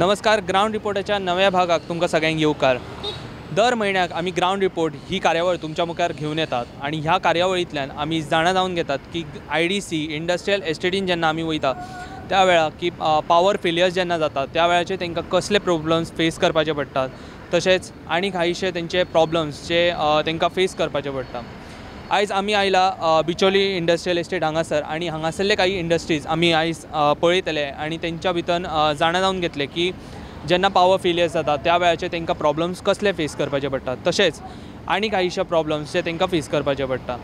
नमस्कार, ग्रावंड रिपोर्टाच्या नव्या भागाक तुमकां सगळ्यांक येवकार। दर म्हयन्याक आमी ग्रावंड रिपोर्ट ही कार्यावळ तुमच्या मुखार घेवन येतात आनी ह्या कार्यावळींतल्यान आमी जाणा जावन घेतात की IDC industrial एस्टेटीन जेन्ना आमी वयता त्या वेळार की पावर फेलियर्स जेन्ना जाता त्या वेळाचेर तांकां कसले प्रॉब्लम्स फेस करपाचे पडटात, तशेंच आनी कांयशे तेंचे प्रॉब्लम्स जे तांकां फेस करपाचे पडटा। आयज आमी आयला बिचोली इंडस्ट्रियल एस्टेट हांगासर आनी हांगासरले काही इंडस्ट्रीज आमी आयज पळयतले आनी तेंच्या भितर जाणा जावन घेतले की जेन्ना पावर फेलियर जाता त्या वेळाचेर तांकां प्रॉब्लम्स कसले फेस करपाचे पडटात, तशेंच आनी कांयशे प्रॉब्लम्स जे तांकां फेस करपाचे पडटा।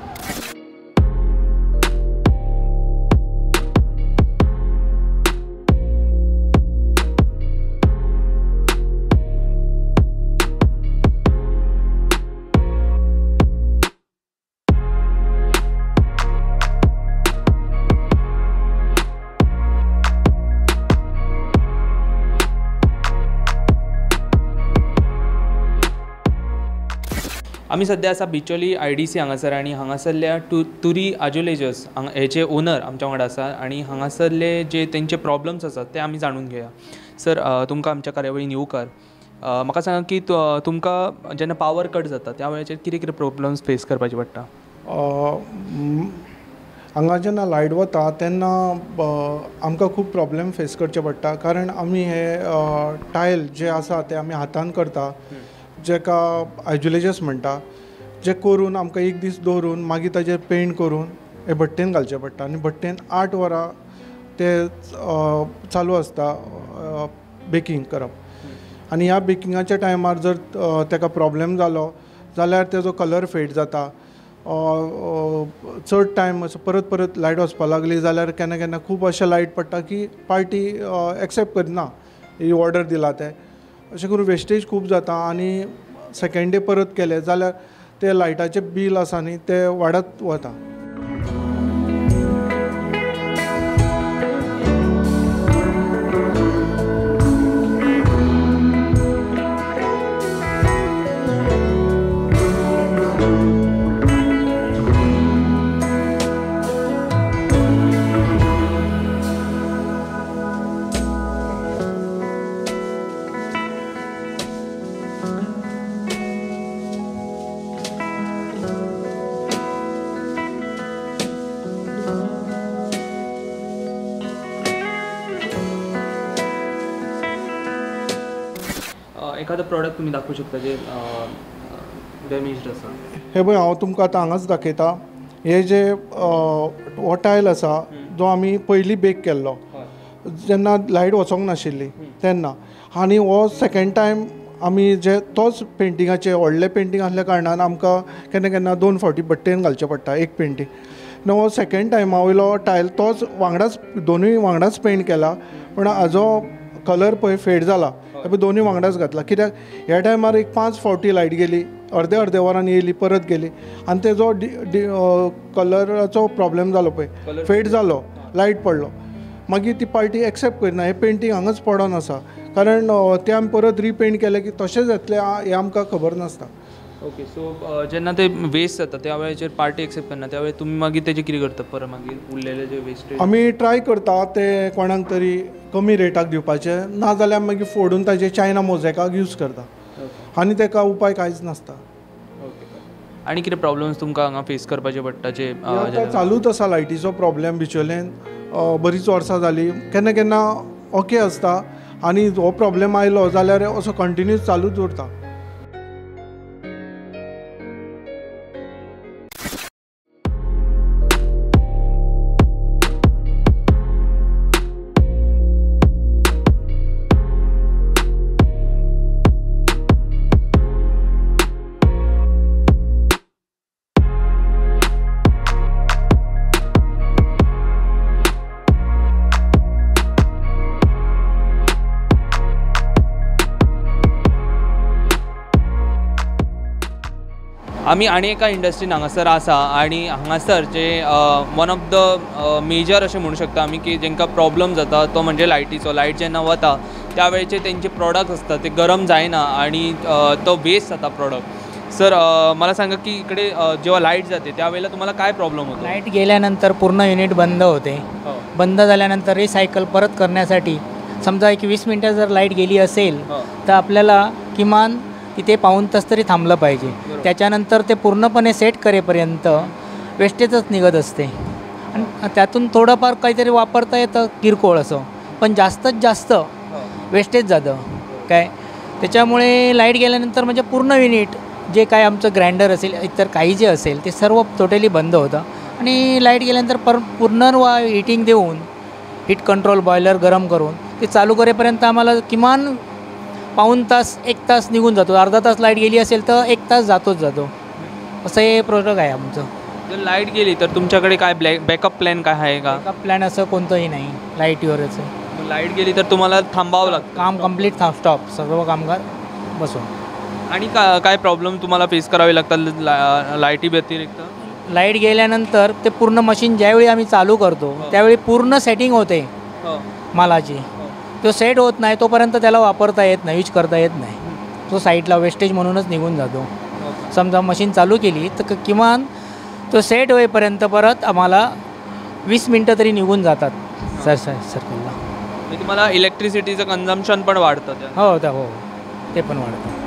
आमी सद्या आसा बिचोली IDC हांगासर आनी हांगासरल्या तुरी आजुलेजर्स हेचे ओनर आमच्या वांगडा आसा आनी हांगासरले जे तेंचे प्रॉब्लम्स आसात ते आमी जाणून घेया। सर, तुमकां आमच्या कार्यावळीन येवकार। म्हाका सांगा की तुमकां जेन्ना पावर कट जाता त्या वेळाचेर कितें कितें प्रॉब्लम्स फेस करपाचे पडटा? हांगा जेन्ना लायट वता तेन्ना आमकां खूब प्रॉब्लम फेस करचे पडटा, कारण आमी हे टायल जे आसा ते आमी हातान करता, जेका आयजुलेजर्स म्हणटा, जे करून आमकां एक दीस दवरून मागीर ताजेर पेंट करून हे भट्टेन घालचें पडटा आनी भट्टेन 8 वरां ते चालू आसता बेकींग करप। आनी ह्या बेकिंगाच्या टायमार जर ताका प्रॉब्लम जालो जाल्यार तेजो कलर फेड जाता, चड टायम असो परत परत लायट वचपाक लागली जाल्यार केन्ना केन्ना खूब अशें लायट पडटा की पार्टी एक्सेप्ट करना ही ऑर्डर दिला ते, अशें करून वेस्टेज खूब जाता। आनी सेकेंड डे परत केले जाल्यार ते लायटाचें बील आसा न्ही तें वाडत वता। एखादो प्रोडक्ट तुम्ही दाखवू शकता जे डॅमेज्ड आसा? हे पळय, हांव तुमकां आतां हांगाच दाखयता। हे जे हो टायल आसा जो आमी पयलीं बेक केल्लो जेन्ना लायट वचोंक नाशिल्ली तेन्ना, आनी हो सेकेंड टायम आमी जे तोच पेंटिंगाचे व्हडले पेंटींग आसल्या कारणान आमकां केन्ना केन्ना 2 फावटी भट्टेन घालचें पडटा एक पेंटींग। न्हू हो सेकेंड टायमा वयलो टायल तोच वांगडाच दोनूय वांगडाच पेंट केला, पूण हाजो कलर पळय फेड जाला, पळय दोनूय वांगडाच घातला। कित्याक ह्या टायमार एक 5 फावटी लायट गेली, अर्दे अर्दे वरान येयली परत गेली आनी तेजो कलराचो प्रॉब्लम जालो पळय, फेड जालो, लायट पडलो, मागीर ती पार्टी एक्सेप्ट करना, हें पेंटींग हांगाच पडोन आसा, कारण तें आमी परत रिपेंट केलें की तशेंच जातलें हें आमकां खबर नासता। ओके, सो जेन्ना ते वेस्ट जाता त्या वेळाचेर पार्टी एक्सेप्ट करना, त्या वेळार तुमी मागीर तेजें कितें करता? परत मागीर उरलेले जे वेस्टेज आमी ट्राय करता ते कोणाक तरी कमी रेटाक दिवपाचें, ना जाल्यार मागीर फोडून ताजे चायना मोजेकाक यूज करता आनी ताका उपाय कांयच नासता। ओके, आनी कितें प्रॉब्लम्स तुमकां हांगा फेस करपाचे पडटा? जे आतां चालूच आसा लायटीचो प्रॉब्लम बिचोलेन बरीच वर्सां जाली, केन्ना केन्ना ओके आसता आनी हो प्रॉब्लम आयलो जाल्यार असो कंटिन्यूस चालूच उरता। आमी आनी एका इंडस्ट्रीन हांगासर आसा आनी हांगासर जे वन ऑफ the major अशें म्हणू शकता आमी की जेंकां प्रॉब्लम जाता तो म्हणजे लायटीचो। लायट जेन्ना वता त्या वेळचे तेंचे प्रोडक्ट आसता ते गरम जायना आनी तो वेस्ट जाता प्रोडक्ट। सर, मला सांगा की इकडे जेव्हा लाईट जाते त्यावेळेला तुम्हाला काय प्रॉब्लेम होतो? लाईट गेल्यानंतर पूर्ण युनिट बंद होते। बंद झाल्यानंतर रिसायकल परत करण्यासाठी समजा एक 20 मिनटं जर लाईट गेली असेल तर आपल्याला किमान तिथे पाऊण तास तरी थांबलं पाहिजे. त्याच्यानंतर ते पूर्णपणे सेट करेपर्यंत वेस्टेजच निघत असते आणि त्यातून थोडंफार काहीतरी वापरता येतं किरकोळ असं, पण जास्तीत जास्त वेस्टेज जातं काय. त्याच्यामुळे लाईट गेल्यानंतर म्हणजे पूर्ण युनिट जे काय आमचं ग्राइंडर असेल इतर काही जे असेल ते सर्व टोटली बंद होतं. आणि लाईट गेल्यानंतर पूर्ण हिटिंग देऊन हीट कंट्रोल बॉयलर गरम करून ते चालू करेपर्यंत आम्हाला किमान पाऊण तास 1 तास निघून जातो. अर्धा तास लाईट गेली असेल तर 1 तास जातोच जातो. असं हे प्रोडक्ट आहे आमचं. जर लाईट गेली तर तुमच्याकडे काय बॅकअप प्लॅन काय आहे का? बॅकअप प्लॅन असं कोणतंही नाही लाईटीवरच. लाईट गेली तर तुम्हाला थांबावं लागतं, काम कम्प्लीट स्टॉप, सर्व कामगार बसून. आणि काय प्रॉब्लेम तुम्हाला फेस करावे लागतात लाईटी व्यतिरिक्त? लाईट गेल्यानंतर ते पूर्ण मशीन ज्यावेळी आम्ही चालू करतो त्यावेळी पूर्ण सेटिंग होते मालाची. तो सेट होत नाही तोपर्यंत त्याला वापरता येत नाही, यूज करता येत नाही. तो साईडला वेस्टेज म्हणूनच निघून जातो. समजा मशीन चालू केली तर किमान तो सेट होईपर्यंत परत आम्हाला 20 मिनटं तरी निघून जातात सर सर सर्कलला. तुम्हाला इलेक्ट्रिसिटीचं कन्झम्पशन पण वाढतं? हो हो, ते पण वाढतं.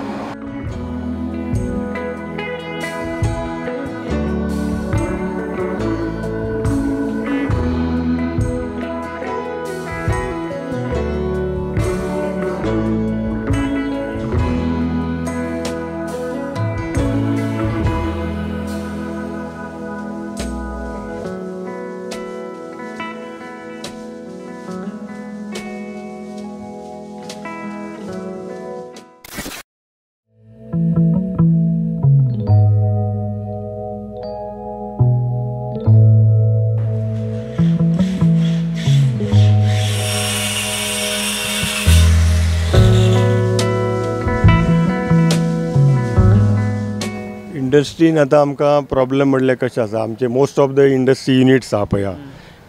इंडस्ट्रीन आतां आमकां प्रॉब्लम म्हणल्यार कशें आसा, आमचे most of the industry units आहा पळय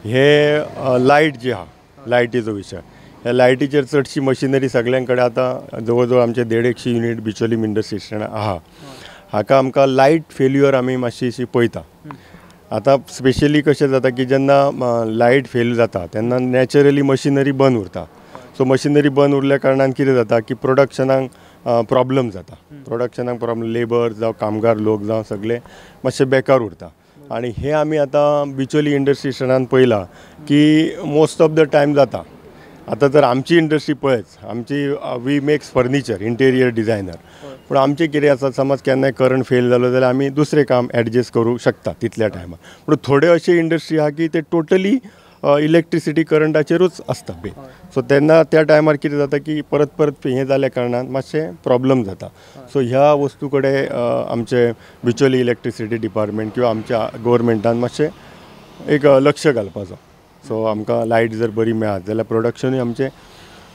हे लायट जी आहा, लायटीचो विशय, ह्या लायटीचेर चडशी मशिनरी सगळ्यां कडेन आतां जवळ जवळ आमचे 150 युनीट बिचोलीम इंडस्ट्री इस्टेटान आहा. हाका आमकां लायट फेल्युअर आमी मातशी पळयता. आतां स्पेशली कशें जाता की जेन्ना लायट फेल जाता तेन्ना नॅचरली मशिनरी बंद उरता. सो मशिनरी बंद उरल्या कारणान कितें जाता की प्रोडक्शनाक प्रॉब्लम जाता. प्रोडक्शनाक प्रॉब्लम, लेबर जावं कामगार लोक जावं सगळे मातशे बेकार उरता. आनी हे आमी आतां बिचोली इंडस्ट्री इस्टेटान पळयलां की मोस्ट ऑफ the time जाता. आतां जर आमची इंडस्ट्री पळयच, आमची we makes furniture, interior designer, पूण आमचें कितें आसा, समज केन्नाय करंट फेल जालो जाल्यार आमी दुसरें काम एडजस्ट करूंक शकता तितल्या टायमार. पूण थोड्यो अश्यो इंडस्ट्री आहा की ते टोटली इलेक्ट्रिसिटी करंटाचेरूच आसता बी. सो तेन्ना त्या टायमार कितें जाता की परत परत हें जाल्या कारणान मातशें प्रॉब्लम जाता. सो ह्या वस्तू कडेन आमचे बिचोली इलेक्ट्रिसिटी डिपार्टमेंट किंवा आमच्या गव्हर्मेंटान मातशें एक लक्ष घालपाचो. सो आमकां लायट जर बरी मेळत जाल्यार प्रोडक्शनूय आमचें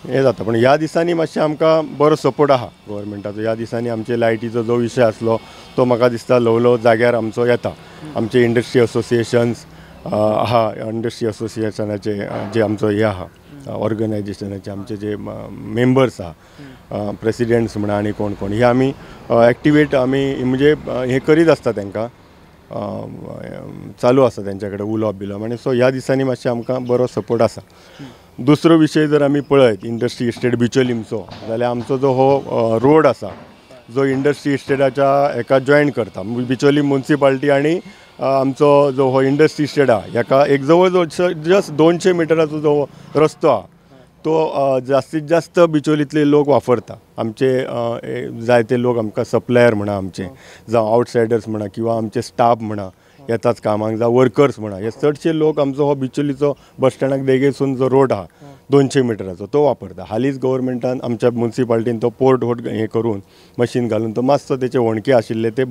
हें जाता. पूण ह्या दिसांनी मातशें आमकां बरो सपोर्ट आहा गव्हर्मेंटाचो. ह्या दिसांनी आमचे लायटीचो जो विशय आसलो तो म्हाका दिसता ल्हव ल्हव जाग्यार आमचो येता. आमचे इंडस्ट्री असोसिएशन्स आहा, इंडस्ट्री असोसिएशनाचे जे आमचो हे आहा ऑर्गनायजेशनाचे आमचे जे मेंबर्स आहा, प्रेसिडेंट्स म्हणा आनी कोण कोण, हे आमी एक्टिवेट आमी म्हणजे हें करीत आसता, तांकां चालू आसा तेंच्या कडेन उलोवप बिलोवप. आनी सो ह्या दिसांनी मातशें आमकां बरो सपोर्ट आसा. दुसरो विशय जर आमी पळयत इंडस्ट्री इस्टेट बिचोलीमचो जाल्यार आमचो जो हो रोड आसा जो इंडस्ट्री इस्टेटाच्या हेका जॉयन करता, बिचोली मुन्सिपाल्टी आनी आमचो जो हो इंडस्ट्री इस्टेट आहा हेका एक जवळ जवळ जस्ट 200 मिटराचो जो रस्तो आहा तो जास्तीत जास्त बिचोलींतले लोक वापरता. आमचे जायते लोक आमकां सप्लायर म्हणा, आमचे जावं आवटसायडर्स म्हणा किंवा आमचे स्टाफ म्हणा येताच कामाक, जावं वर्कर्स म्हणा, हे चडशे लोक आमचो हो बिचोलीचो बस स्टँडाक देगेसून जो रोड आहा 200 मिटराचो तो वापरता. हालींच गव्हर्मेंटान आमच्या मुन्सिपाल्टीन तो पोर्ट होट हें करून मशीन घालून तो मातसो तेचे होणके आशिल्ले ते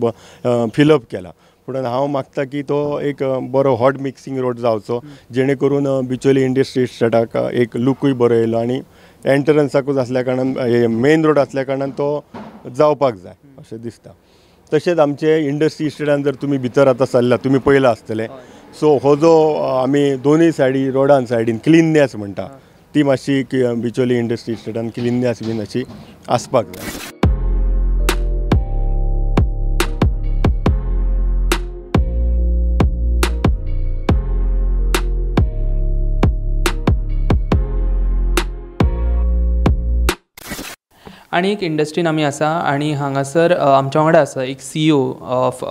फिलअप केला. पूण हांव मागता की तो एक बरो हॉट मिक्सिंग रोड जावचो जेणे करून बिचोली इंडस्ट्री इस्टेटाक एक लुकूय बरो येयलो आनी एंट्रन्साकूच आसल्या कारणान मेन रोड आसल्या कारणान तो जावपाक जाय अशें दिसता. तशेंच आमचे इंडस्ट्री इस्टेटान जर तुमी भितर आतां सरला तुमी पळयलां आसतलें, सो हो जो आमी दोनूय सायडी रोडान सायडीन क्लिननेस म्हणटा ती मातशी बिचोली इंडस्ट्री इस्टेटान क्लिननेस बीन अशी आसपाक जाय. आनी एक इंडस्ट्रीन आमी आसा आनी हांगासर आमच्या वांगडा आसा एक CEO of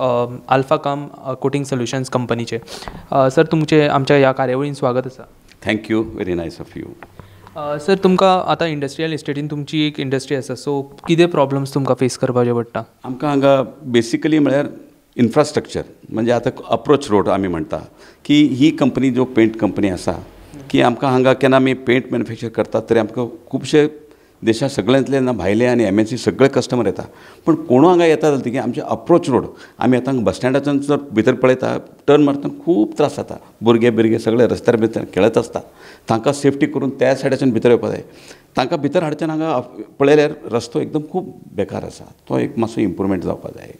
Alphacom coating solutions कंपनीचे. सर, तुमचें आमच्या ह्या कार्यावळीन स्वागत आसा. Thank you, very nice of you. Sir, तुमकां आतां इंडस्ट्रियल इस्टेटीन तुमची एक इंडस्ट्री आसा, सो कितें प्रॉब्लम्स तुमकां फेस करपाचे पडटा? आमकां हांगा बेसिकली म्हळ्यार इन्फ्रास्ट्रक्चर, म्हणजे आतां अप्रोच रोड आमी म्हणटा की ही कंपनी जो पेंट कंपनी आसा की आमकां हांगा केन्ना आमी पेंट मॅन्युफॅक्चर करतात तरी आमकां खुबशे देशा सगळ्यांतले ना भायले आनी एम एन सी सगळे कस्टमर येता, पण कोणू हांगा येता जाल्यार की आमचे अप्रोच रोड आमी आतां बस स्टँडाच्यान जर भितर पळयता, टर्न मारतना खूब त्रास जाता. भुरगे बिरगे सगळे रस्त्यार भितर खेळत आसता, तांकां सेफ्टी करून त्या सायडाच्यान भितर येवपा जाय. तांकां भितर हाडच्यान हांगा पळयल्यार रस्तो एकदम खूब बेकार आसा, तो एक मातसो इम्प्रुवमेंट जावपा जाय.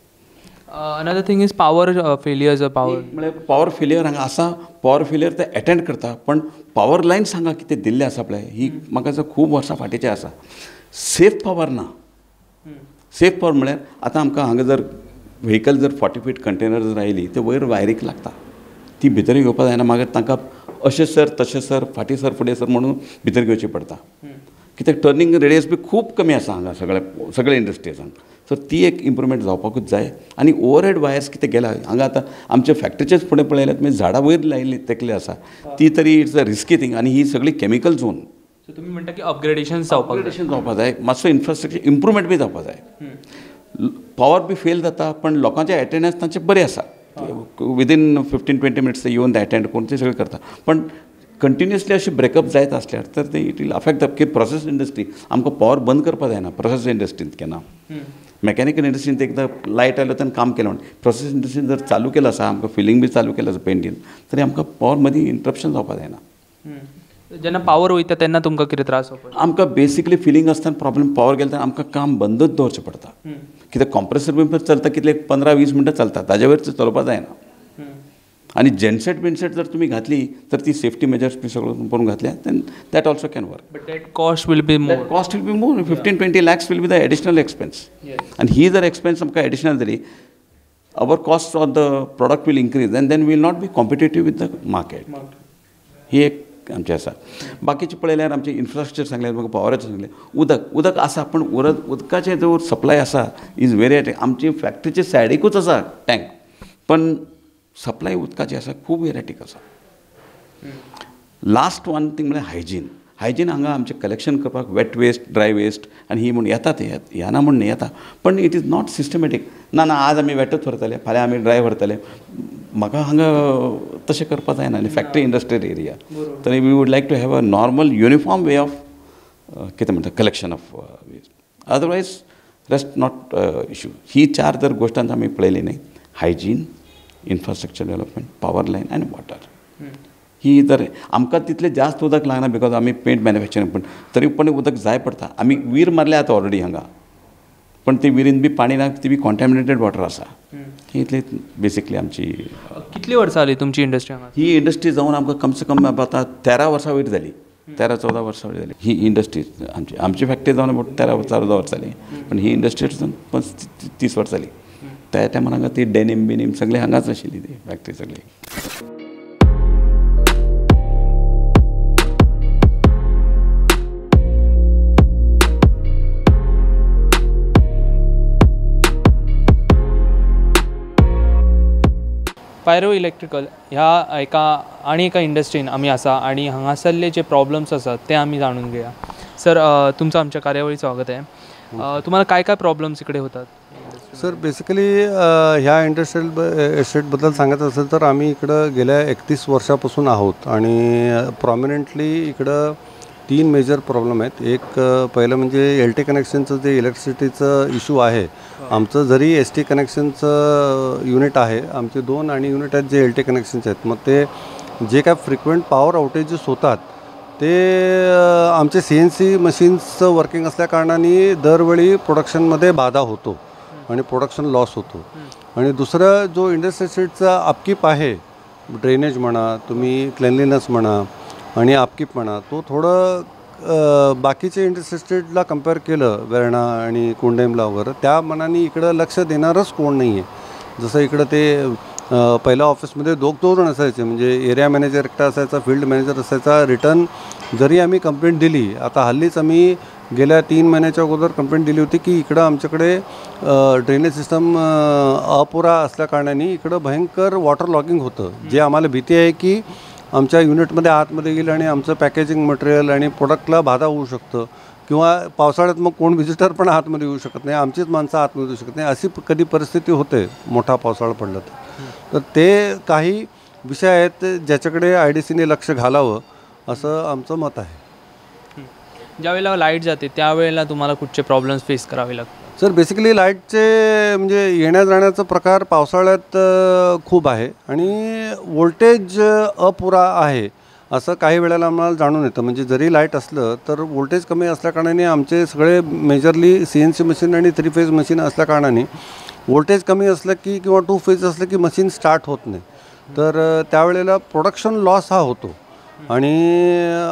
Another thing is power failures, power म्हळ्यार पावर फेलियर हांगा आसा. पावर फेलियर ते एटेंड करता, पण पावर लायन्स हांगा कितें दिल्ले आसा पळय, ही म्हाका दिसता खूब वर्सां फाटीचें आसा. सेफ पावर ना. सेफ पावर म्हळ्यार आतां आमकां हांगा जर व्हेकल जर 40 फीट कंटेनर जर आयली, ते वयर वायरीक लागता, ती भितर घेवपा जायना. मागीर तांकां अशें सर, तशें सर, फाटीं सर, फुडें सर म्हणून भितर घेवची पडटा, कित्याक टर्निंग रेडियस बी खूब कमी आसा हांगा सगळे सगळे इंडस्ट्रीजांक. सो ती एक इम्प्रुवमेंट जावपाकूच जाय. आनी ओवरहेड वायर्स कितें गेला हांगा, आतां आमच्या फॅक्टरीचेच फुडें पळयल्यार तुमी, झाडां वयर लायिल्ली तेकले आसा, ती तरी it's a risky thing. आनी ही सगळी केमिकल झोन. सो तुमी म्हणटा की अपग्रेडेशन जावपाक जाय. अपग्रेडेशन जावपा जाय, मातसो इन्फ्रास्ट्रक्चर इम्प्रुवमेंट बी जावपा जाय. पावर बी फेल जाता, पण लोकांचे एटेंडन्स तांचे बरें आसा, विदीन 15-20 मिनट्स ते येवन ते एटेंड करून ते सगळें करता. पण कंटिन्युअसली अशें ब्रेकअप जायत आसल्यार तर ते it will affect the की प्रोसेस इंडस्ट्री. आमकां पावर बंद करपाक जायना प्रोसेस इंडस्ट्रींत केन्ना. मेकॅनिकल इंडस्ट्रीन एकदां लायट आयलो तेन्ना काम केलें म्हण, प्रोसेस इंडस्ट्रीन जर चालू केलं आसा, आमकां फिलींग बी चालू केलं आसा पेंटीन, तरी आमकां पावर मदीं इंटरप्शन जावपाक जायना. जेन्ना पावर वयता तेन्ना तुमकां कितें त्रास जावपाक? आमकां बेसिकली फिलींग आसतना प्रॉब्लम, पावर गेले तेन्ना आमकां काम बंदच दवरचें पडटा, कित्याक कॉम्प्रेसर बी चलता कितले, 15-20 मिनटां चलता, ताजे वयर चलोवपाक जायना. आनी जेनसेट बिनसेट जर तुमी घातली तर ती सेफ्टी मेजर्स बी सगळो करून घातल्या, then that also can work. But that cost will be more. Cost will be more, 15-20 lakhs will be the additional expense. आनी ही जर एक्सपेन्स आमकां एडिशनल जाली, our cost of the product will increase and then will not be competitive with the market. ही एक आमचें आसा. बाकीचें पळयल्यार आमचें इन्फ्रास्ट्रक्चर सांगलें म्हाका, पावराचें सांगलें, उदक, उदक आसा, पूण उरत उदकाचें जो सप्लाय आसा is very, आमची फॅक्ट्रीचे सायडीकूच आसा टँक, पण सप्लाय उदकाची आसा खूब एरेटीक आसा. लास्ट वन थींग म्हळ्यार हायजीन. हायजीन हांगा आमचें कलेक्शन करपाक वेट वेस्ट, ड्राय वेस्ट आनी ही म्हूण येता, ते येना म्हूण न्ही, येता, पण it is not systematic. ना ना, आज आमी वेटच व्हरतले, फाल्यां आमी ड्राय व्हरतले, म्हाका हांगा तशें करपाक जायना. आनी फॅक्टरी इंडस्ट्रियल एरिया तरी we would like to have a normal uniform way of कितें म्हणटा collection of waste, otherwise rest not issue. ही चार जर गोश्टांत आमी पळयली न्ही, hygiene, infrastructure development, power line आनी वॉटर, ही जर आमकां तितलें जास्त उदक लागना, because आमी पेंट मॅन्युफॅक्चरींग, पण तरी पण उदक जाय पडटा. आमी वीर मारल्या आतां ऑलरेडी हांगा, पण ती विरीन बी पाणी ना, ती बी कॉन्टॅमिनेटेड वॉटर आसा. ही इतली बेसिकली आमची. कितली वर्सां जाली तुमची इंडस्ट्री हांगा? ही इंडस्ट्री जावन आमकां कमसे कम आतां 13 वर्सां वयर जाली, 13-14 वर्सां वयर जाली ही इंडस्ट्री आमची. आमची फॅक्टरी जावन 13-14 वर्सां जाली, पण ही इंडस्ट्री जावन 30 वर्सां जाली. त्या टायमार हांगा ती डेनीम बिनीम सगळें हांगाच आशिल्ली, ती फॅक्टरी सगळी. पायरो इलेक्ट्रिकल ह्या एका आनी एका इंडस्ट्रीन आमी आसा आनी हांगासरले जे प्रॉब्लम्स आसात ते आमी जाणून घेया. सर, तुमचं आमच्या कार्यावळीत स्वागत आहे. तुम्हाला काय काय प्रॉब्लेम्स इकडे होतात? सर, बेसिकली ह्या इंडस्ट्रियल एस्टेटबद्दल सांगायचं असेल तर आम्ही इकडं गेल्या 31 वर्षापासून आहोत आणि प्रॉमिनंटली इकडं तीन मेजर प्रॉब्लेम आहेत. एक पहिलं म्हणजे एल टी कनेक्शनचं जे इलेक्ट्रिसिटीचं इश्यू आहे. आमचं जरी एस टी कनेक्शनचं युनिट आहे, आमचे दोन आणि युनिट आहेत जे एल टी कनेक्शनचे आहेत, मग ते जे काय फ्रिक्वेंट पॉवर आउटेजेस होतात ते आमचे सीएनसी मशीन्सचं वर्किंग असल्याकारणाने दरवेळी प्रोडक्शनमध्ये बाधा होतो आणि प्रोडक्शन लॉस होतो. आणि दुसरं जो इंडस्ट्रियल एस्टेटचा अपकीप आहे, ड्रेनेज म्हणा तुम्ही, क्लेनलीनेस म्हणा आणि अपकीप म्हणा, तो थोडं बाकीचे इंडस्ट्रियल एस्टेटला कम्पेअर केलं, वेर्णा आणि कुंडेमला वगैरे, त्या मनाने इकडं लक्ष देणारच कोण नाही आहे. जसं इकडं ते पहिल्या ऑफिसमध्ये दोघ दोन जण असायचे, म्हणजे एरिया मॅनेजर एकटा असायचा, फील्ड मॅनेजर असायचा. रिटर्न जरी आम्ही कंप्लेंट दिली, आता हल्लीच आम्ही गेल्या 3 महिन्याच्या अगोदर कंप्लेंट दिली होती की इकडं आमच्याकडे ड्रेनेज सिस्टम अपुरा असल्याकारणाने इकडं भयंकर वॉटर लॉगिंग होतं, जे आम्हाला भीती आहे की आमच्या युनिटमध्ये आतमध्ये येईल आणि आमचं पॅकेजिंग मटेरियल आणि प्रोडक्टला बाधा होऊ शकतं, किंवा पावसाळ्यात मग कोण व्हिजिटर पण आतमध्ये येऊ शकत नाही, आमचीच माणसं आतमध्ये येऊ शकत नाही, अशी कधी परिस्थिती होते मोठा पावसाळा पडला तर. तर ते काही विषय आहेत ज्याच्याकडे IDCने लक्ष घालावं असं आमचं मत आहे. ज्यावेळेला लाईट जाते त्यावेळेला तुम्हाला कुठचे प्रॉब्लेम्स फेस करावे लागतात? सर बेसिकली लाईटचे म्हणजे येण्या जाण्याचा प्रकार पावसाळ्यात खूप आहे आणि व्होल्टेज अपुरा आहे असं काही वेळेला आम्हाला जाणून येतं. म्हणजे जरी लाईट असलं तर व्होल्टेज कमी असल्याकारणाने आमचे सगळे मेजरली CNC machine आणि 3 फेज मशीन असल्याकारणाने व्होल्टेज कमी असलं की किंवा 2 फेज असलं की मशीन स्टार्ट होत नाही, तर त्यावेळेला प्रोडक्शन लॉस हा होतो. आणि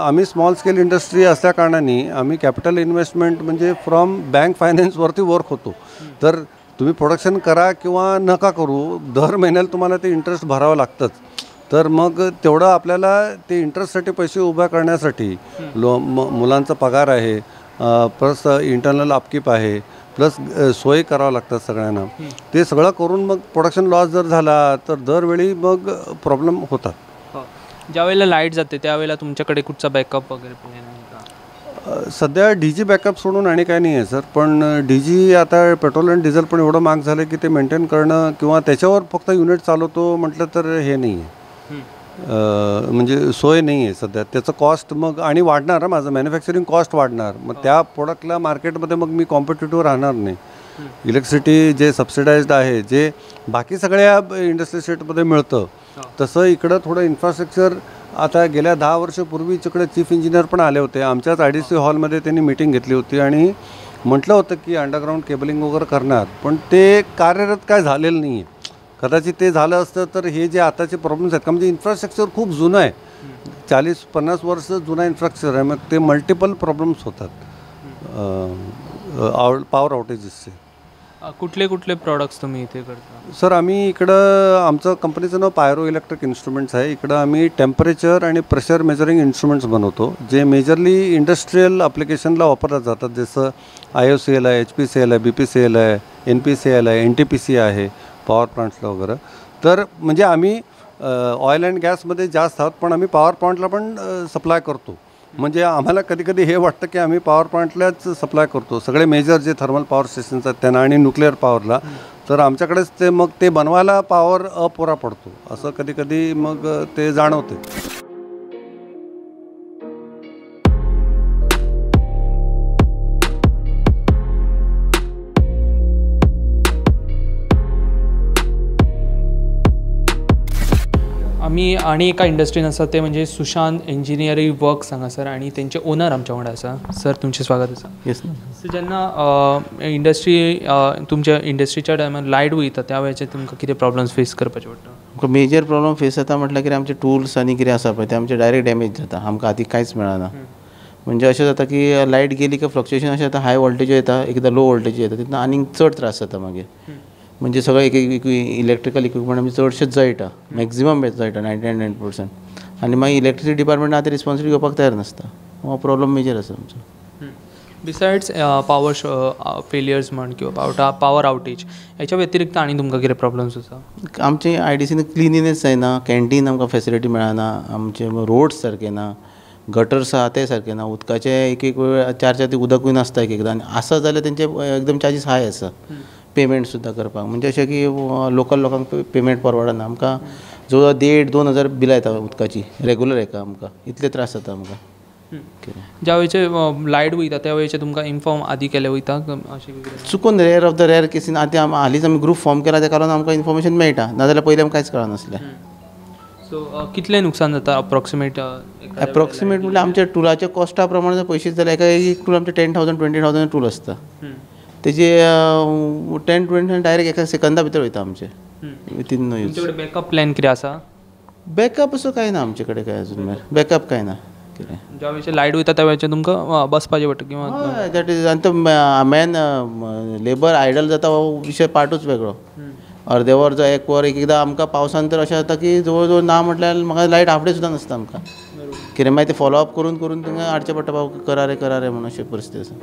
आम्ही स्मॉल स्केल इंडस्ट्री असल्याकारणाने आम्ही कॅपिटल इन्व्हेस्टमेंट म्हणजे फ्रॉम बँक फायनान्सवरती वर्क होतो. तर तुम्ही प्रोडक्शन करा किंवा नका करू, दर महिन्याला तुम्हाला ते इंटरेस्ट भरावं लागतंच. तर मग तेवढं आपल्याला ते इंटरेस्टसाठी पैसे उभ्या करण्यासाठी मुलांचा पगार आहे, प्लस इंटरनल अपकीप आहे, प्लस सोय करावं लागतात सगळ्यांना, ते सगळं करून मग प्रोडक्शन लॉस जर झाला तर दरवेळी मग प्रॉब्लेम होतात. ज्यावेळेला लाईट जाते त्यावेळेला तुमच्याकडे कुठचा बॅकअप वगैरे प्लॅन आहे का? सध्या DG backup सोडून आणि काय नाही आहे सर, पण DG आता पेट्रोल आणि डिझेल पण एवढं महाग झालं की ते मेंटेन करणं किंवा त्याच्यावर फक्त युनिट चालवतो म्हटलं तर हे नाही आहे, म्हणजे सोय नाही आहे सध्या. त्याचं कॉस्ट मग आणि वाढणार, माझं मॅन्युफॅक्चरिंग कॉस्ट वाढणार, मग त्या प्रोडक्टला मार्केटमध्ये मग मी कॉम्पिटेटिव्ह राहणार नाही. इलेक्ट्रिसिटी जे सबसिडाइज्ड आहे, जे बाकी सगळ्या इंडस्ट्री स्टेटमध्ये मिळतं, तसं इकडं थोडं इन्फ्रास्ट्रक्चर आता गेल्या 10 वर्षापूर्वी तिकडे चीफ इंजिनियर पण आले होते आमच्याच IDC हॉलमध्ये, त्यांनी मिटिंग घेतली होती आणि म्हटलं होतं की अंडरग्राऊंड केबलिंग वगैरे करणार, पण ते कार्यरत काय झालेलं नाही आहे. कदाचित ते झालं असतं तर हे जे आताचे प्रॉब्लेम्स आहेत का, म्हणजे इन्फ्रास्ट्रक्चर खूप जुनं आहे, 40-50 वर्ष जुना इन्फ्रास्ट्रक्चर आहे, मग ते मल्टिपल प्रॉब्लेम्स होतात पॉवर आउटेजेसचे. कुठले कुठले प्रॉडक्ट्स तुम्ही इथे करता? सर आम्ही इकडं, आमचं कंपनीचं नाव पायरो इलेक्ट्रिक इन्स्ट्रुमेंट्स आहे. इकडं आम्ही टेम्परेचर आणि प्रेशर मेजरिंग इन्स्ट्रुमेंट्स बनवतो, जे मेजरली इंडस्ट्रीयल ॲप्लिकेशनला वापरलं जातात, जसं IOCL आहे, HPCL आहे, BPCL आहे, NPCL आहे, NTPC आहे पॉवर प्लांट्सला वगैरे. तर म्हणजे आम्ही ऑइल अँड गॅसमध्ये जास्त आहोत, पण आम्ही पॉवर प्लांटला पण सप्लाय करतो. म्हणजे आम्हाला कधी कधी हे वाटतं की आम्ही पॉवर प्लांटलाच सप्लाय करतो, सगळे मेजर जे थर्मल पॉवर स्टेशन्स आहेत त्यांना आणि न्यूक्लिअर पॉवरला, तर आमच्याकडेच ते मग ते बनवायला पॉवर अपुरा पडतो असं कधी कधी मग ते जाणवते. आमी आनी एका इंडस्ट्रीन आसा ते म्हणजे सुशांत इंजिनियरींग वर्क्स हांगासर आनी तेंचे ओनर आमच्या वांगडा आसा. सर तुमचें स्वागत आसा. येस सर, जेन्ना इंडस्ट्री तुमच्या इंडस्ट्रीच्या टायमार लायट वयता त्या वेळाचेर तुमकां कितें प्रॉब्लम्स फेस करपाचे पडटा? आमकां मेजर प्रॉब्लम फेस जाता म्हटल्यार कितें, आमचे टुल्स आनी कितें आसा पळय ते आमचे डायरेक्ट डॅमेज जाता, आमकां हातीक कांयच मेळना. म्हणजे अशें जाता की लायट गेली की फ्लक्चुएशन अशें जाता, हाय वोल्टेज येता, एकदां लो वोल्टेज येता, तितून आनीक चड त्रास जाता मागीर. म्हणजे सगळें एक इलेक्ट्रिकल इक्विपमेंट आमचें चडशें जळटा, मॅक्झिमम जळटा 99%. आनी मागीर इलेक्ट्रिसिटी डिपार्टमेंट आतां रिस्पॉन्सिबिलिटी घेवपाक तयार नासता, हो प्रॉब्लम मेजर आसा आमचो. बिसायड्स पावर फेलियर्स म्हण किंवा पावर आवटेज हेच्या व्यतिरिक्त आनी तुमकां कितें प्रॉब्लम्स आसा? आमचे IDCन क्लिनिनेस जायना, कॅन्टीन आमकां फेसिलिटी मेळना, आमचे रोड्स सारके ना, गटर्स आहा ते सारके ना, उदकाचे एक एक वेळ 4-4 दीस उदकूय नासता एक एकदां, आनी आसा जाल्यार तेंचे एकदम चार्जीस हाय आसा पेमेंट सुद्दां करपाक. म्हणजे अशें की लोकल लोकांक पेमेंट परवडना. आमकां जवळ 1,500-2 हजार बिलां येता उदकाची रेगुलर एका, आमकां इतले त्रास जाता आमकां. ज्या वेळचे लायट वयता त्या वेळचे तुमकां इन्फॉर्म आदी केलें वयता अशें चुकून रेयर ऑफ the rare केसीन आतां हालींच आमी ग्रूप फॉर्म केला, त्या कारण आमकां इन्फॉर्मेशन मेळटा, नाजाल्यार पयलीं आमकां कांयच कळनासलें. सो कितलें नुकसान जाता अप्रॉक्सिमेट? अप्रॉक्सिमेट म्हणल्यार आमच्या टुलाच्या कॉस्टा प्रमाणे जर पयशे जाल्यार एका एक टूल आमचें 10,000-20,000 टूल आसता, तेजे 10-20 डायरेक्ट एका सेकंदा भितर वयता आमचे वितीन नो यूज. तुमचे बॅकअप प्लॅन कितें आसा? बॅकअप असो कांय ना आमचे कडेन, काय अजून बॅकअप कांय ना. कितें ज्या वेळाचेर लायट वयता त्या वेळाचेर तुमकां बसपाचें पडटा किंवा that is. आनी तो मॅन लेबर आयडल जाता हो विशय पार्टूच वेगळो. अर्दे वर जो एक वर एक एकदां आमकां पावसान तर अशें जाता की जवळ जवळ ना म्हटल्यार म्हाका लायट हाफ डे सुद्दां नासता आमकां. कितें मागीर ते फॉलोअप करून करून तांकां हाडचें पडटा, बाबा करा रे करा रे म्हणून अशी परिस्थिती आसा.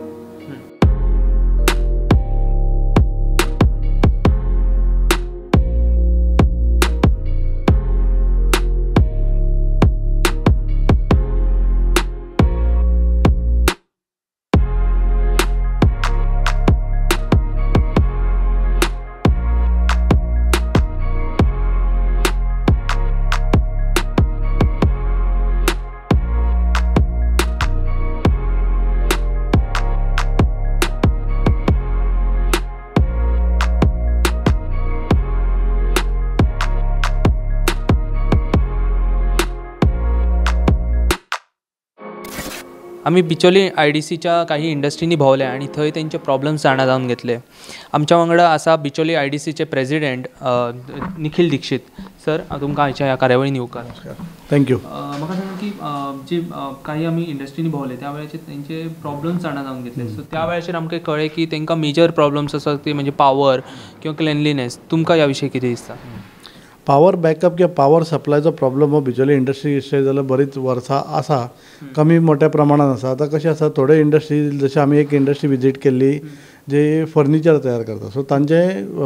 आमी बिचोली आय.डी.सीच्या काही इंडस्ट्रींनी भोंवले आनी थंय तेंचे प्रॉब्लम्स जाणा जावन घेतले. आमच्या वांगडा आसा बिचोली आय.डी.सीचे प्रेजिडेंट निखील दीक्षित. सर, तुमकां आयच्या ह्या कार्यावळीन येवकार. Thank you. म्हाका सांगा की जी काही आमी इंडस्ट्रींनी भोंवले त्या वेळाचेर तेंचे प्रॉब्लम्स जाणा जावन घेतले. सो त्या वेळाचेर आमकां कळ्ळें की तेंकां मेजर प्रॉब्लम्स आसा ती म्हणजे पावर किंवा क्लिनलीनेस. तुमकां ह्या विशीं कितें दिसता? पावर बॅकअप किंवा पावर सप्लायचो प्रॉब्लम हो बिचोली इंडस्ट्री इस्टेट जाल्यार बरीच वर्सां आसा, कमी मोठ्या प्रमाणान आसा. आतां कशें आसा, थोडे इंडस्ट्री जशें आमी एक इंडस्ट्री विजीट केल्ली जी फर्निचर तयार करता, सो तांचे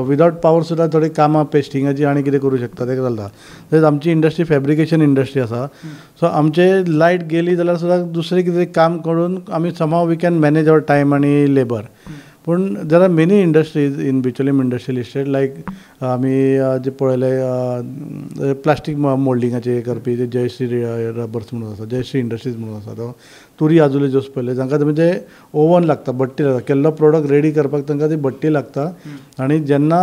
विदावट पावर सुद्दां थोडी कामां पेस्टिंगाची आनी कितें करूं शकता तें चलता. तशेंच आमची इंडस्ट्री फेब्रिकेशन इंडस्ट्री आसा, सो आमचे लायट गेली जाल्यार सुद्दां दुसरें कितें काम करून आमी somehow we can manage our time आनी लेबर. पूण there are many industries in Bicholim industrial estate, like आमी जे पळयले प्लास्टीक मोल्डिंगाचे करपी जे जयश्री रबर्स म्हणून आसा, जयश्री इंडस्ट्रीज म्हणून आसा, तो तुरी आजुले जोस पळयले, जांकां म्हणजे ओवन लागता, भट्टी लागता, केल्लो प्रोडक्ट रेडी करपाक तांकां ती भट्टी लागता. आनी जेन्ना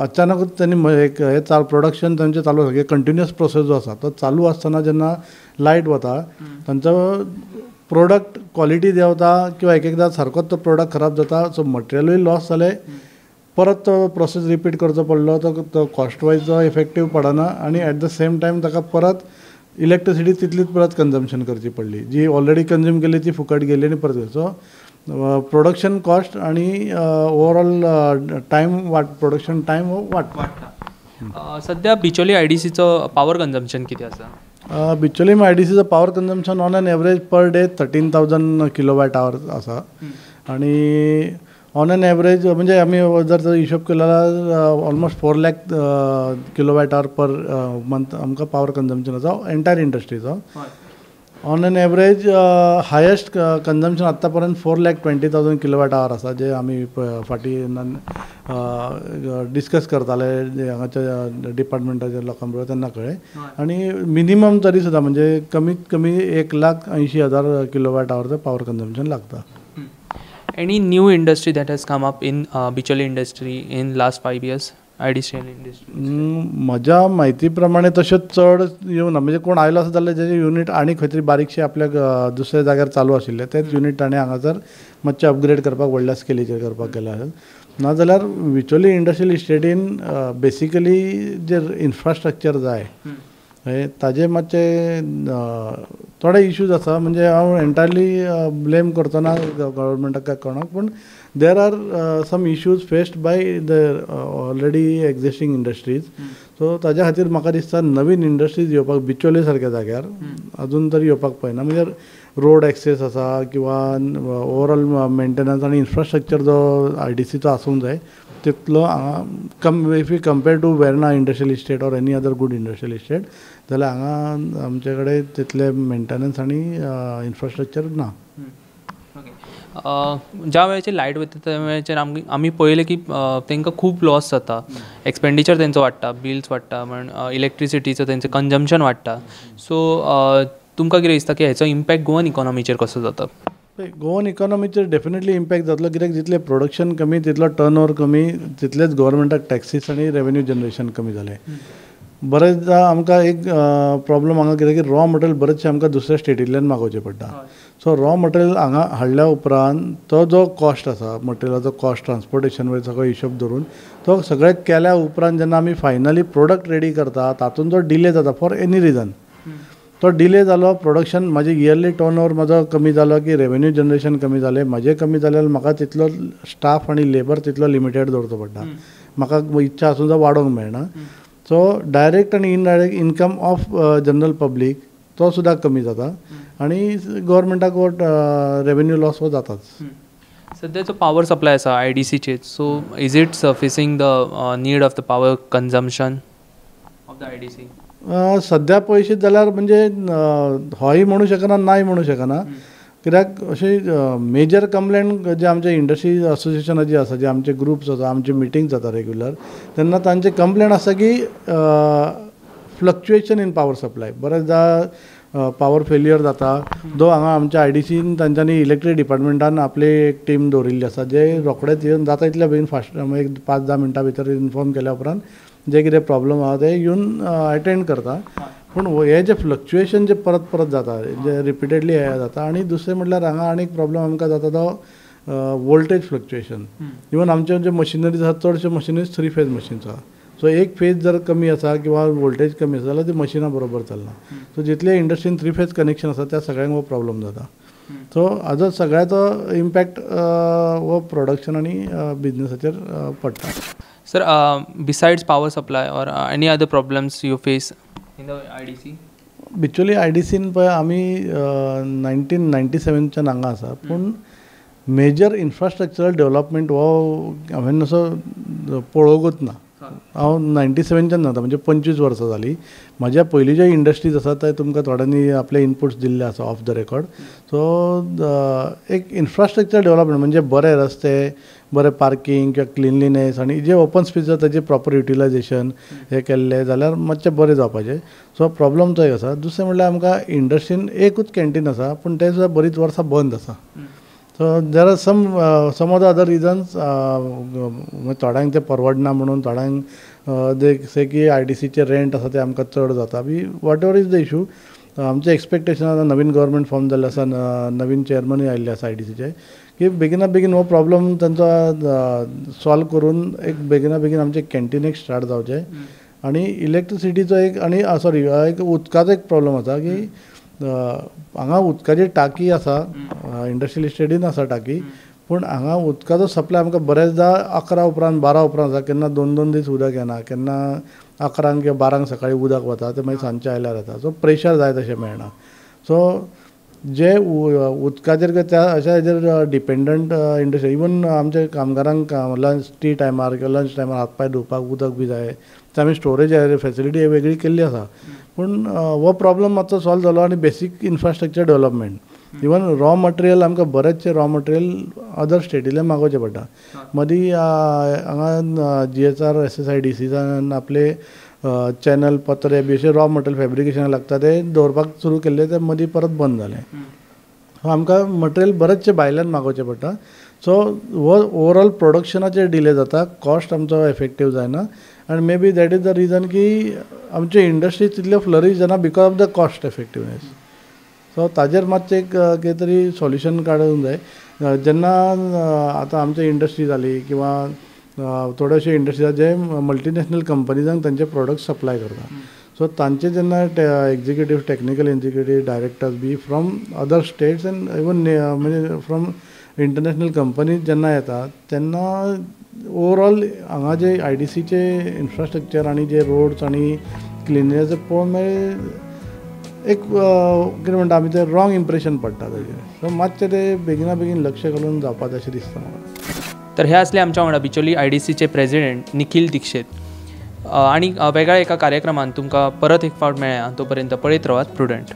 अचानकूच तांणी एक हें चालू प्रोडक्शन तांचें चालू आसा, कंटिन्युअस प्रोसेस जो आसा तो चालू आसतना जेन्ना लायट वता तांचो प्रोडक्ट क्वॉलिटी देंवता किंवा एक एकदां सारकोच तो प्रोडक्ट खराब जाता. सो मटेरियलूय लॉस जालें, परत तो प्रोसेस रिपीट करचो पडलो, तो कॉस्ट वायज जो इफेक्टीव पडना आनी एट the same time ताका परत इलेक्ट्रिसिटी तितलीच परत कंजम्पशन करची पडली, जी ऑलरेडी कंज्यूम केली ती फुकट गेली आनी परत. सो प्रोडक्शन कॉस्ट आनी ओवरऑल टायम वाट प्रोडक्शन टायम हो वाडटा. सद्या बिचोली आय.डी.सीचो पावर कंजम्पशन कितें आसा? Bicholim आय.डी.सीचो power consumption on an average per day 13,000 kilowatt hour आसा. आनी ऑन एन एवरेज म्हणजे आमी जर हिशोब केलो जाल्यार almost 4 lakh kilowatt hour per month आमकां पावर कंजम्पशन आसा entire इंडस्ट्रीचो. On an average highest consumption आत्तां पर्यंत 4,20,000 किलोवॅट our आसा, जे आमी फाटीं डिस्कस करताले हांगाच्या डिपार्टमेंटाच्या लोकां बरोबर तेन्ना कळ्ळें. आनी मिनिमम तरी सुद्दां म्हणजे कमीत कमी 1,80,000 किलोवॅट आवरचो पावर कंजम्पशन लागता. Any new industry that has come up in Bicholim industry in last 5 years? IDC industry म्हज्या म्हायती प्रमाणे तश्यो चड येवना, म्हणजे कोण आयलो आसत जाल्यार जेजे युनीट आनी खंय तरी बारीकशे आपल्या दुसऱ्या जाग्यार चालू आशिल्ले तेच युनीट ताणें हांगासर मातशें अपग्रेड करपाक व्हडल्या स्केलीचेर करपाक केलें आसत. नाजाल्यार बिचोली इंडस्ट्रियल इस्टेटीन बेसिकली जे इन्फ्रास्ट्रक्चर जाय ताजे मातशे थोडे इश्यूज आसा. म्हणजे हांव एंटायरली ब्लेम करचो ना गव्हर्मेंटाक काय कोणाक, पूण there are some issues faced by the already existing industries. So ताज्या खातीर म्हाका दिसता नवीन इंडस्ट्रीज येवपाक बिचोले सारक्या जाग्यार अजून तरी येवपाक पळयना. म्हणजे रोड एक्सेस आसा किंवा ओवरऑल मेंटेनन्स आनी इन्फ्रास्ट्रक्चर जो आय.डी.सीचो आसूंक जाय तितलो हांगा कम if you compare to Verna industrial estate or any other good industrial estate जाल्यार हांगा आमचे कडेन तितलें मेंटेनन्स आनी इन्फ्रास्ट्रक्चर ना. ज्या वेळाचेर लायट वयता त्या वेळाचेर आमी पळयलें की तांकां खूब लॉस जाता, एक्सपेंडिचर तेंचो वाडटा, बिल्स वाडटा, म्हण इलेक्ट्रिसिटीचो तेंचें कंजम्पशन वाडटा. सो तुमकां कितें दिसता की हेचो इम्पॅक्ट गोवन इकॉनॉमीचेर कसो जाता? गोवन इकॉनॉमीचेर डेफिनेटली इम्पॅक्ट जातलो, कित्याक जितलें प्रोडक्शन कमी तितलो टर्न ओवर कमी, तितलेंच गव्हर्मेंटाक टॅक्सीस आनी रेवेन्यू जनरेशन कमी जालें. बरेचदा आमकां एक प्रॉब्लम हांगा कितें की रॉ मटेरियल बरेचशें आमकां दुसऱ्या स्टेटींतल्यान मागोवचें पडटा. सो रॉ मटेरियल हांगा हाडल्या उपरांत तो जो कॉस्ट आसा मटेरियलाचो कॉस्ट ट्रान्सपोर्टेशन वयर सगळो हिशोब धरून तो सगळें केल्या उपरांत जेन्ना आमी फायनली प्रोडक्ट रेडी करता तातूंत जो डिले जाता फॉर एनी रिजन, तो डिले जालो प्रोडक्शन म्हाजें इयरली टर्न ओवर म्हाजो कमी जालो की रेवेन्यू जनरेशन कमी जालें, म्हाजें कमी जाल्यार म्हाका तितलो स्टाफ आनी लेबर तितलो लिमिटेड दवरचो पडटा, म्हाका इच्छा आसून जावं वाडोवंक मेळना. सो डायरेक्ट आनी indirect income of general public तो सुद्दां कमी जाता आनी गव्हर्मेंटाक हो रेवेन्यू लॉस हो जाताच. सद्याचो पावर सप्लाय आसा I D सीचेर, so is it sufficing the need of the power consumption of the I D C? सद्या पळयशीत जाल्यार म्हणजे हय म्हणू शकना, नाय म्हणू शकना, कित्याक अशी मेजर कंप्लेन जे आमचे इंडस्ट्री असोसिएशनाची जी आसा, जे आमचे ग्रुप्स आसा, आमची मिटींग जाता रेगुलर, तेन्ना तांचे कंप्लेन आसता की फ्लक्चुएशन इन पावर सप्लाय, बरेचदा पावर फेल्युअर जाता. दो हांगा आमच्या I D scene तांच्यांनी इलेक्ट्रीक डिपार्टमेंटान आपली एक टीम दवरिल्ली आसा, जे रोखडेच येवन जाता इतल्या बेगीन फास्ट एक 5-10 मिनटां भितर इन्फॉर्म केल्या उपरांत जे कितें प्रॉब्लम आहा ते येवन एटेंड करता. पूण हे जे फ्लक्चुएशन जे परत परत जाता, जे रिपिटेडली हे जाता. आनी दुसरें म्हटल्यार हांगा आनीक प्रॉब्लम आमकां जाता तो वोल्टेज फ्लक्चुएशन. इवन आमच्यो ज्यो मशिनरीज आसा चडश्यो मशिनरीज 3 फेज मशीन्स आसा, सो एक फेज जर कमी आसा किंवा वोल्टेज कमी आसा जाल्यार ती मशिनां बरोबर चलना. सो जितले इंडस्ट्रीन 3 फेज कनेक्शन आसा त्या सगळ्यांक हो प्रॉब्लम जाता. सो हाजो सगळ्याचो इम्पॅक्ट हो प्रोडक्शन आनी बिजनसाचेर पडटा. Sir, besides power supply or any other problems you face in the I D C? Bicholim I D scene पळय आमी 1997च्यान हांगा आसा, पूण मेजर इन्फ्रास्ट्रक्चरल डेवलपमेंट हो हांवें असो पळोवंकूच ना. हांव 97च्यान जाता, म्हणजे 25 वर्सां जालीं. म्हज्या पयलींच्यो इंडस्ट्रीज आसा ते तुमकां थोड्यांनी आपले इनपुट्स दिल्ले आसा ऑफ the record. सो एक इन्फ्रास्ट्रक्चर डेवलपमेंट म्हणजे बरे रस्ते, बरें पार्कींग किंवा क्लिनलीनेस आनी जे ओपन स्पेस आसा ताजें प्रॉपर युटिलायजेशन हें केल्लें जाल्यार मातशें बरें जावपाचें. सो प्रॉब्लम तो एक आसा. दुसरें म्हणल्यार आमकां इंडस्ट्रीन एकूच कॅन्टीन आसा, पूण तें सुद्दां बरीच वर्सां बंद आसा. So there are some of the other reasons, थोड्यांक तें परवडना म्हणून, थोड्यांक दे से की I D सीचे रेंट आसा ते आमकां चड जाता बी, whatever is the issue. आमचें एक्सपेक्टेशन आतां नवीन गव्हर्मेंट फॉर्म जाल्लें आसा, नवीन चेअरमॅनूय आयिल्ले आसा I D सीचे, की बेगिना बेगीन हो प्रॉब्लम तांचो सॉल्व करून एक बेगिना बेगीन आमचें कॅन्टीन एक स्टार्ट जावचें. आनी इलेक्ट्रिसिटीचो एक आनी सॉरी एक उदकाचो एक प्रॉब्लम आसा की हांगा उदकाची टाकी आसा, इंडस्ट्रियल इस्टेटीन आसा टाकी, पूण हांगा उदकाचो सप्लाय आमकां बरेचदा 11 उपरांत 12 उपरांत आसा. केन्ना 2-2 दीस उदक येना, केन्ना 11 किंवा 12 सकाळीं उदक वता, तें मागीर सांजचें आयल्यार येता. सो प्रेशर जाय तशें मेळना. सो जे उदकाचेर त्या अशा हेजेर डिपेंडंट इंडस्ट्री, इवन आमच्या कामगारांक लंच टी टायमार किंवा लंच टायमार हात पांय धुवपाक उदक बी जाय, ते आमी स्टोरेज फेसिलिटी वेगळी केल्ली आसा. पूण हो प्रॉब्लम मातसो सॉल्व जालो. आनी basic infrastructure development, even raw material आमकां बरेचशे रॉ मटेरियल अदर स्टेटींतल्यान मागोवचें पडटा. मदीं हांगा G H R S S I D सीसान आपले चॅनल पत्रे बी अशें रॉ मटेरियल फेब्रिकेशनाक लागता ते दवरपाक सुरू केल्ले, ते मदीं परत बंद जालें. सो आमकां मटेरियल बरेचशें भायल्यान मागोवचें पडटा. सो हो ओवरऑल प्रोडक्शनाचेर डिले जाता, कॉस्ट आमचो एफेक्टीव जायना. आनी maybe that is the reason की आमची इंडस्ट्री तितल्यो फ्लरीश जायना because of the cost effectiveness. So ताजेर मातशें एक कितें तरी सोल्युशन काडूंक जाय. जेन्ना आतां आमची इंडस्ट्री जाली किंवा थोड्योश्यो इंडस्ट्री आसा जे मल्टिनॅशनल कंपनीजांक तांचे प्रोडक्ट सप्लाय करता, सो तांचे जेन्ना executive, technical executive directors be from other states and even म्हणजे फ्रॉम इंटरनॅशनल कंपनीज जेन्ना येता तेन्ना ओवरऑल हांगा जे I D सीचे इन्फ्रास्ट्रक्चर आनी जे रोड्स आनी क्लिननेस पळोवन मागीर एक कितें म्हणटा आमी तें रॉंग इम्प्रेशन पडटा ताजेर. सो मातशें तें बेगिना बेगीन लक्ष घालून जावपाक अशें दिसता म्हाका. तर हे असले आमच्या वांगडा बिचोली I D सीचे प्रेजिडेंट निखील दीक्षित. आनी वेगळ्या एका कार्यक्रमान तुमकां परत एक फावट मेळया, तो पर्यंत पळयत रावात प्रुडंट.